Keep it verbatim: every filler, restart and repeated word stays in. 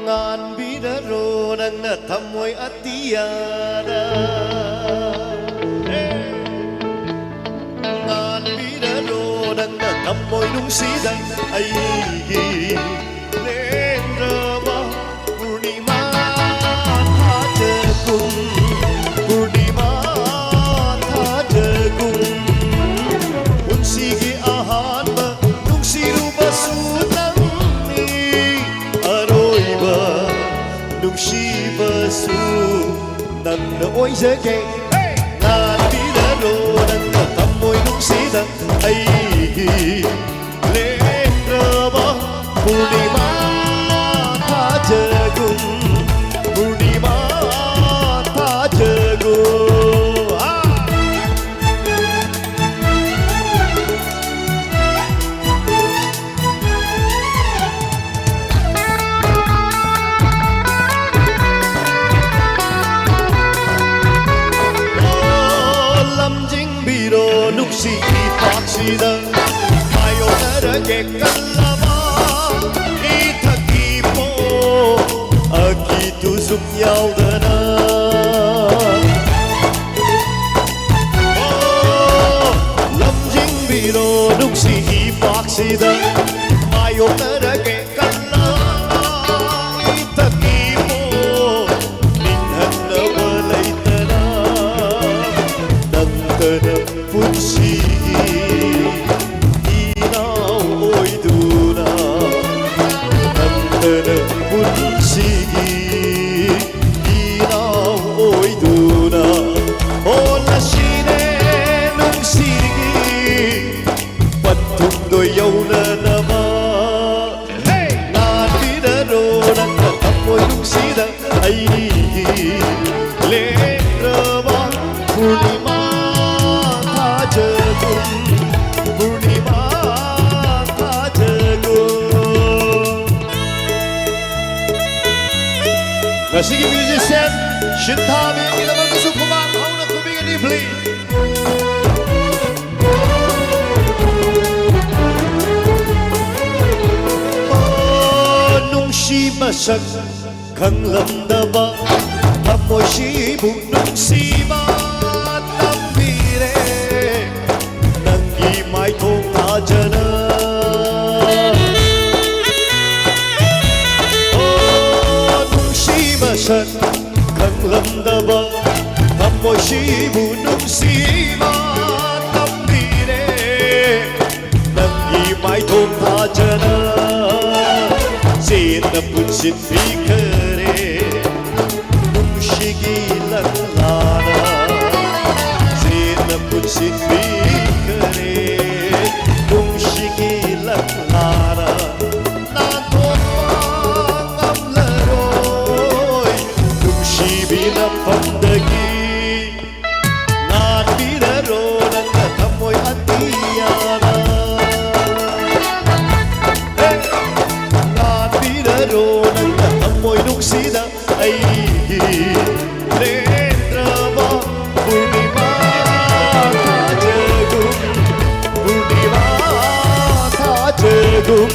ꯉꯥꯟꯕꯤꯔꯔꯣ ꯅꯪꯅ ꯊꯝꯃꯣꯏ ꯑꯇꯤꯌꯥꯗ꯫ ꯉꯥꯟꯕꯤꯔꯔꯣ ꯅꯪꯅ ꯊꯝꯃꯣꯏ ꯅꯨꯡꯁꯤꯗ ꯑꯩꯒꯤ ꯂꯦꯡꯗ꯭ꯔꯕ ꯄꯨꯔꯅꯤꯃꯥ ꯊꯥꯖꯒꯨꯝ, ꯄꯨꯔꯅꯤꯃꯥ ꯊꯥꯖꯒꯨꯝ꯫ ꯄꯨꯟꯁꯤꯒꯤ ꯑꯍꯥꯟꯕ ꯅꯨꯡꯁꯤꯔꯨꯕꯁꯨ ꯅꯪꯅꯤ, ꯑꯔꯣꯏꯕ ꯅꯨꯡꯁꯤꯕꯁꯨ ꯅꯪꯅ ꯑꯣꯏꯖꯒꯦ꯫ ꯉꯥꯟꯕꯤꯔꯔꯣ ꯅꯪꯅ ꯊꯝꯃꯣꯏ ꯅꯨꯡꯁꯤꯗ ꯑꯩꯒꯤ ꯂꯦꯡꯗ꯭ꯔꯕ ꯄꯨꯔꯅꯤꯃꯥ ꯊꯥꯖꯒꯨꯝ, ꯄꯨꯔꯅꯤꯃꯥ ꯊꯥꯖꯒꯨꯝ꯫ ꯑꯥ! ꯑꯣ, ꯂꯝꯖꯤꯡꯕꯤꯔꯣ ꯅꯨꯡꯁꯤ ꯏꯄꯥꯛꯁꯤꯗ ꯃꯥꯌꯣꯛꯅꯔꯒꯦ ꯀꯜꯂꯕ ꯏꯊꯛꯀꯤ ꯄꯣ ꯑꯀꯤ ꯇꯨꯖꯨꯝ ꯌꯥꯎꯗꯅ꯫ ꯑꯣ, ꯂꯝꯖꯤꯡꯕꯤꯔꯣ ꯅꯨꯡꯁꯤ ꯏꯄꯥꯛꯁꯤꯗ ꯃꯥꯌꯣꯛꯅꯔꯒꯦ ꯀꯜꯂꯕ ꯏꯊꯛꯀꯤ ꯄꯣ ꯅꯤꯡꯍꯟꯅꯕ ꯂꯩꯇꯅ ꯅꯪꯇꯅ ꯄꯨꯟꯁꯤꯒꯤ ꯏꯅꯥꯎ ꯑꯣꯏꯗꯨꯅ, ꯅꯪꯇꯅ ꯄꯨꯟꯁꯤꯒꯤ ꯏꯅꯥꯎ ꯑꯣꯏꯗꯨꯅ, ꯍꯣꯜꯂꯁꯤꯅꯦ ꯅꯨꯡꯁꯤꯒꯤ ꯄꯟꯊꯨꯡꯗꯣ ꯌꯧꯅꯅꯕ꯫ ꯉꯥꯟꯕꯤꯔꯔꯣ ꯅꯪꯅ ꯊꯝꯃꯣꯏ ꯅꯨꯡꯁꯤꯗ ꯑꯩꯒꯤ ꯂꯦꯡꯗ꯭ꯔꯕ ꯄꯨꯔꯅꯤꯃꯥ ꯊꯥꯖꯒꯨꯝ, ꯄꯨꯔꯅꯤꯃꯥ ꯊꯥꯖꯒꯨꯝ꯫ ꯉꯁꯤꯒꯤ musician ꯁꯤꯟꯊꯥꯕꯤꯒꯤꯗꯃꯛꯇꯁꯨ ꯈꯨꯕꯥꯛ ꯍꯧꯅ ꯈꯨꯕꯤꯒꯅꯤ, please꯫ ꯑꯣ, ꯅꯨꯡꯁꯤ ꯃꯁꯛ ꯈꯪꯂꯝꯗꯕ ꯊꯃꯣꯏꯁꯤꯕꯨ ꯅꯨꯡꯁꯤꯕ ꯇꯝꯕꯤꯔꯦ ꯅꯪꯒꯤ ꯃꯥꯏꯊꯣꯡ ꯊꯥꯖꯅ꯫ ꯑꯣ, ꯅꯨꯡꯁꯤ ꯃꯁꯛ ꯈꯪꯂꯝꯗꯕ ꯊꯃꯣꯏꯁꯤꯕꯨ ꯅꯨꯡꯁꯤꯕ ꯇꯝꯕꯤꯔꯦ ꯅꯪꯒꯤ ꯃꯥꯏꯊꯣꯡ ꯊꯥꯖꯅ꯫ ꯆꯦꯠꯅ ꯄꯨꯟꯁꯤꯟꯕꯤꯈꯔꯦ ꯅꯨꯡꯁꯤꯒꯤ ꯂꯪꯂꯥꯅ꯫ ꯆꯦꯠꯅ ꯄꯨꯟꯁꯤꯟꯕꯤꯈꯔꯦ ꯅꯨꯡꯁꯤꯒꯤ ꯂꯪꯂꯥꯅ꯫ ꯅꯥꯟꯊꯣꯛꯄ ꯉꯝꯂꯔꯣꯏ ꯅꯨꯡꯁꯤꯕꯤ ꯅꯐꯝꯗꯒꯤ꯫ ꯉꯥꯟꯕꯤꯔꯔꯣ ꯅꯪꯅ ꯊꯃꯣꯏ ꯑꯇꯤꯌꯥꯅ꯫ ꯍꯦ! ꯉꯥꯟꯕꯤꯔꯔꯣ ꯅꯪꯅ ꯊꯃꯣꯏ ꯅꯨꯡꯁꯤꯗ ꯑꯩꯒꯤ ꯂꯦꯡꯗ꯭ꯔꯕ ꯄꯨꯔꯅꯤꯃꯥ ꯊꯥꯖꯒꯨꯝ, ꯄꯨꯔꯅꯤꯃꯥ ꯊꯥꯖꯒꯨꯝ꯫